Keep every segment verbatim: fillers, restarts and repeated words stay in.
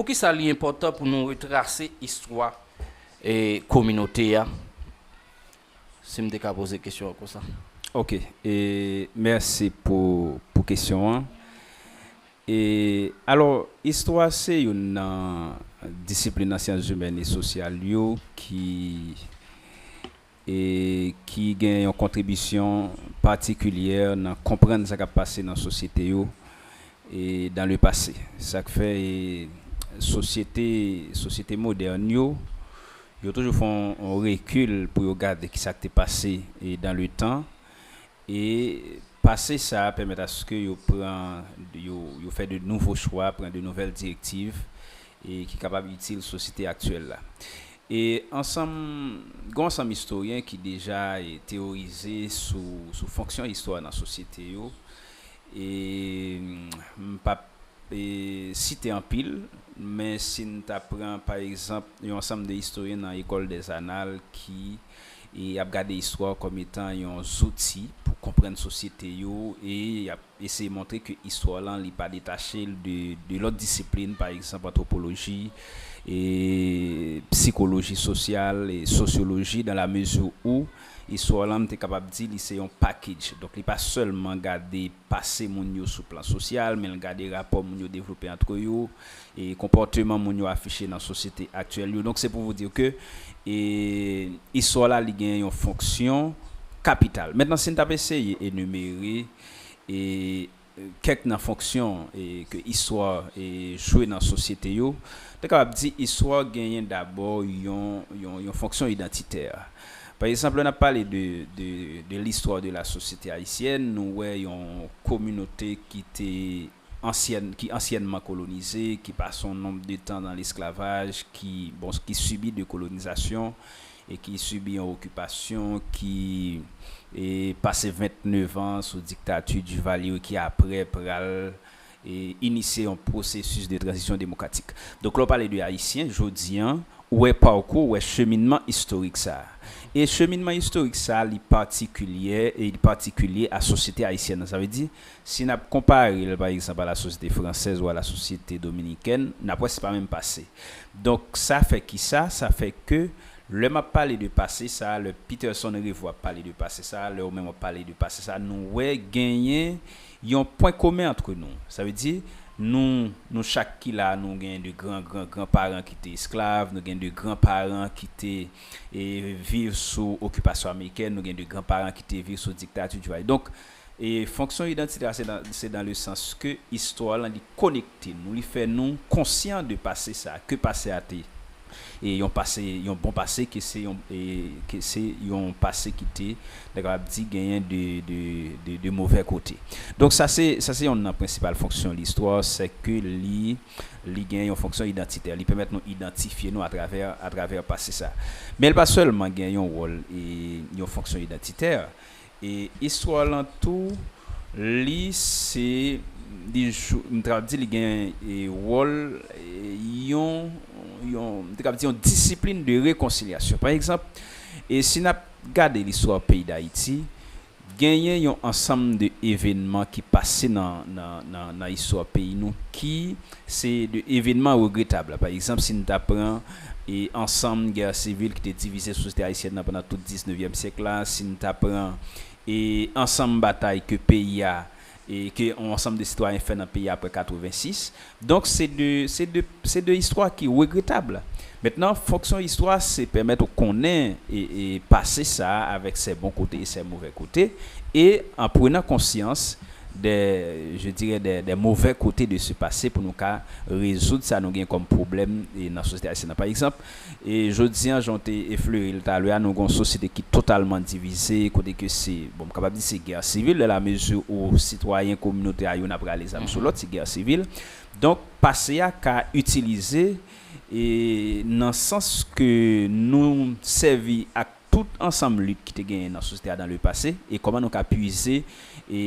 Poukisa li enpòtan pou nou retrase istwa e kominote a? Si m te ka poze kesyon an konsa. Ok, e mèsi pou, pou kesyon an. E alò, istwa se youn nan disiplin nan syans imèn e sosyal yo ki e ki gen yon kontribisyon patikilyè nan konprann sa k ap pase nan sosyete yo e dans le passé. Sa k fè e sosyete sosyete modèn yo yo toujou fè yon rekil pou yo gade ki sa k te pase e dans le temps e pase sa a pèmèt aske yo pran yo yo fè de nouvo chwa, pran de nouvèl direktiv e ki kapab itil sosyete aktyèl la. E ansanm, gen yon ansanm istoryen ki deja e, teyorize sou, sou fonksyon istwa nan sosyete yo. E m p ap e, site anpil, men si n ta pran, pa egzanp, yon ansanm de istoryen nan École des Annales ki e, ap gade istwa kòm etan yon zouti pou konprann sosyete yo e y ap eseye montre ke istwa lan li pa detache l de, de lòt disiplin, pa egzanp antwopoloji, e psikoloji sosyal e sosyoloji, dans la mesure où istwa lan m te kapab di li se yon package. Donk li pa sèlman gade pase moun yo sou plan sosyal, men l gade rapò moun yo devlope antre yo, e konpòteman moun yo afiche nan sosyete aktyèl yo. Donk se pou vous dire ke e, istwa la li gen yon fonksyon kapital. Mentnan si n t ap eseye enimere e kèk nan fonksyon e, ke istwa e, jwe nan sosyete yo, te kapab di istwa genyen dabò yon, yon, yon fonksyon idantitè. Pa egzanp, lè n ap pale de, de, de l'histoire de la société haïtienne, nou wè yon kominote ki te ansyèn, ki ansyènman kolonize, ki pase yon nonb de tan nan lesklavaj, ki, bon, ki sibi de kolonizasyon e ki sibi yon okipasyon ki e, pase vennèf an sou diktati Duvalier ki apre pral e, inisye yon pwosesis de tranzisyon demokratik. Donk lè w pale de Ayisyen, jodi an, ou wè pakou, ou wè cheminman istorik sa a. E cheminman istorik sa a, li patikilye e li patikilye a sosyete ayisyèn nan. Sa vle di, si n ap konpare l, pa egzanp, a la sosyete fransèz ou a la sosyete dominikèn, n ap wè se pa menm pase. Donk, sa fè ki sa? Sa fè ke lè m ap pale de pase sa a, lè Peterson Revaux ap pale de pase sa a, lè ou menm w ap pale de pase sa a, nou wè genyen yon pwen komen antre nou. Sa vle di, nou, nou chak ki la, nou gen de gran, gran, gran paran ki te esklav, nou gen de gran paran ki te e, viv sou okipasyon amerikèn, nou gen de gran paran ki te viv sou diktati Duvalier. Donk, e fonksyon idantitè a, se dan, se dan le sans ke istwa lan li konekte nou, li fè nou konsyan de pase sa, ke pase a te e yon pase, yon bon pase, ke se yon, e, ke se yon pase ki te, nou kapab di, genyen de, de, de, de movè kote. Donk sa se, sa se yonn nan prensipal fonksyon listwa, se ke li, li gen yon fonksyon idantitè, li pèmèt nou idantifye nou atravè, atravè pase sa. Men l pa sèlman gen yon wòl e yon fonksyon idantitè, e istwa lan tou, li se, li, m ta di li gen e, wòl e, yon, yon, m te kab di yon disiplin de rekonsilyasyon. Pa egzanp, e si n ap gade listwa peyi Dayiti, genyen yon ansanm de evènman ki pase nan, nan, nan, nan istwa peyi nou ki se de evènman regretab. Pa egzanp, si n ta pran e ansanm gè sivil ki te divize sosyete ayisyèn nan pandan tout diznèvyèm syèk la, si n ta pran e ansanm batay ke peyi a e ke yon ansanm de sitwayen fè nan peyi a apre katrevensis. Donk se de, se de, se de istwa ki regretab. Mentnan, fonksyon istwa se pèmèt ou konnen e, e pase sa a avèk sè bon kote e sè movè kote, e an prenan konsyans dè, je dirais, dè, dè movè kote de se pase pou nou ka rezoud sa nou gen kòm pwoblèm e nan sosyete ayisyèn nan. Pa egzanp, e jodi an, jan w te efleri l talè a, nou gen yon sosyete ki totalman divize, kote ke se, bon, m kapab di se gè sivil, dans la mesure où sitwayen kominote a youn ap rale zam sou lòt, se gè sivil. Donk, pase a ka itilize e nan sans ke nou sèvi ak tout ansanm lit ki te genyen nan sosyete a dans le passé, e kòman nou ka pwize e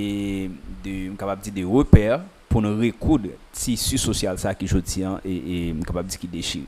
de, m kapab di de repè pou nou rekoud tisi sosyal sa ki jodi an e, e m kapab di ki dechire.